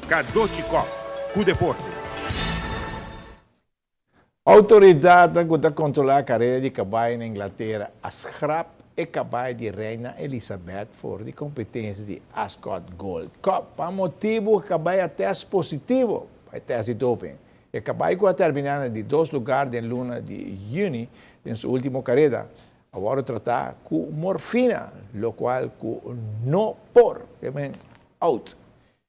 Cadochi Kock, cu deporte. Outoridatnan ku ta kontrolá karera di kabai na Inglatera a skrap e kabai di Reina Elizabeth for di kompetensia di Ascot Gold Cup pa motibu ku kabai a tèst positivo pa e tèst di doping. E kabai ku a terminá na di dos lugar den luna di yüni den su último kareda a wòrdu tratá ku morfina, lokual ku no por, ke men out.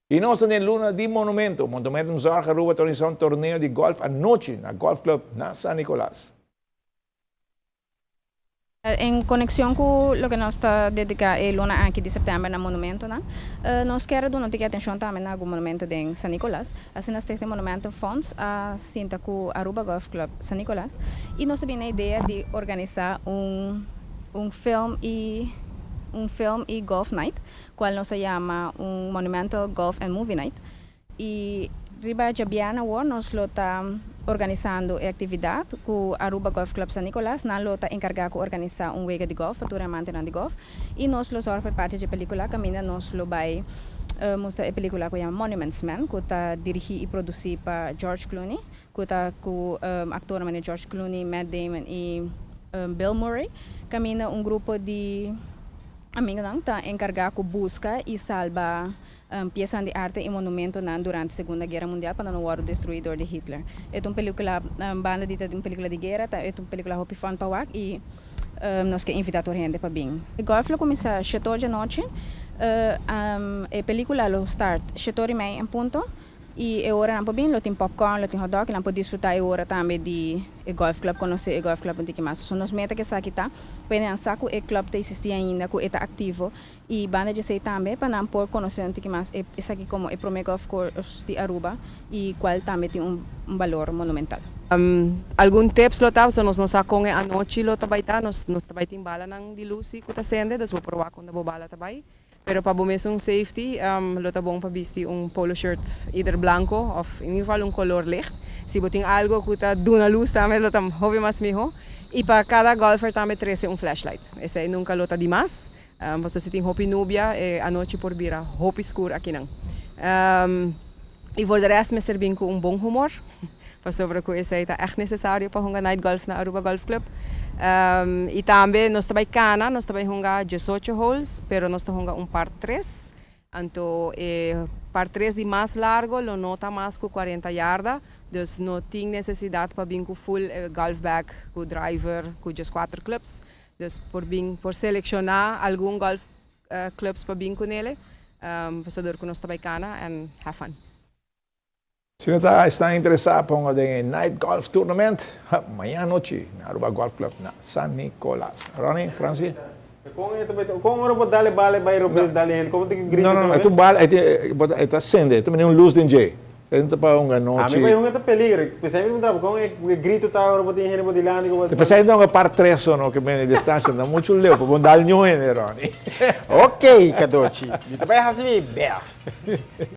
I nos ta den luna di monumento. Montumentum Zorg Aruba ta organisa un torneo di golf anochi na Golf Club na San Nicolas. En conexion cu loke nos ta dedica e luna aki di september na monumentonan, nos kier a duna un tiki atencion tambe na algun monumento den San Nicolas. Asina Stichting Monumenten Fonds a sinta cu Aruba Golf Club San Nicolas y nos a bini na idea di organisa un un film y un film y golf night cual nos a yama un Monumental Golf and Movie Night y riba djabièrnè awor nos lo ta organisando e actividad cu Aruba Golf Club San Nicolas. Nan lo ta encarga cu organisa un wega di golf pa tur e amantenan di golf y nos lo zorg pa e parti dje pelicula caminda nos lo bay mustra e pelicula cu yama Monuments Men cu ta dirigi y produci pa George Clooney cu ta cu actornan manera George Clooney, Matt Damon y Bill Murray caminda un grupo di Amigonan ta enkargá ku buska i salba piesanan di arte i monumentonan durante Segunda Guera Mundial pa nan no wòrdu destruí dor di Hitler. E ta un pelíkula, banda di ta un pelíkula di guera, ta e ta un pelíkula hopi fun pa wak i nos ke invitá tur hende pa bin. E gòlf lo kuminsá shetor djanochi, e pelíkula lo start shetor i mei en punto. I e ora nan por bin, lo tin popcorn, lo tin hotdog i nan por disfrutá e ora tambe di e golf club, konosé e golf club un tiki mas. So nos meta ku esaki ta pa nan sa ku e club ta eksistí ainda, ku e ta aktivo i banda di esei tambe pa nan por konosé un tiki mas e esaki komo e promé golf course di Aruba i kual tambe tin un balor monumental. Algun tips lo ta, pasobra nos no sa kon e anochi lo ta bai ta, nos nos ta bai tin balanan di lus si ku ta sende, dus bo por wak unda bo bala ta bai. Pero pa bo mesun safety lo ta bon pa bisti un polo shirt either blanco of in ieder geval un color licht. Si bo tin algo cu ta duna luz tambe lo ta hopi mas miho. Y pa cada golfer tambe trece un flashlight. Esey nunca lo ta di mas, pasobra si tin hopi nubia e anochi por bira hopi scur akinan. Y voor de rest mester bin cu un bon humor, pasobra cu esey ta echt necesario pa hunga night golf na Aruba Golf Club. Y tambe nos ta bay cana, nos ta bay hunga diesocho holes, pero nos ta hunga un par tres. Anto e par tres di mas largo lo no ta mas cu cuarenta yarda, dus no tin necesidad pa bin cu full golf bag, cu driver, cu diescuater clubs. Dus por bin, por selecciona algun golf clubs pa bin cunele, pasobra dor cu nos ta bay cana and have fun. Si no ta esnan interesá pa hunga den e Night Golf Tournament, mañan anochi na Aruba Golf Club na San Nicolas. Ronnie, Francie? Kon e ta bai kon ora bo dal e bala e bai robes dal e hende komo tin ki grita No no no e ta un bala e ta sende e ta mene un lus den dje. Esei ta pa hunga anochi. Ami bai hunga ta peligro pesei mi ta puntra bo kon e grito ta ora bo tin hende bo dilanti ku bo Ta pesei ta hunga par tres so no ke mene distancia no ta muchu leu pa bo dal niun hende Ronnie. Ok Kadochi mi ta bai hasi mi best.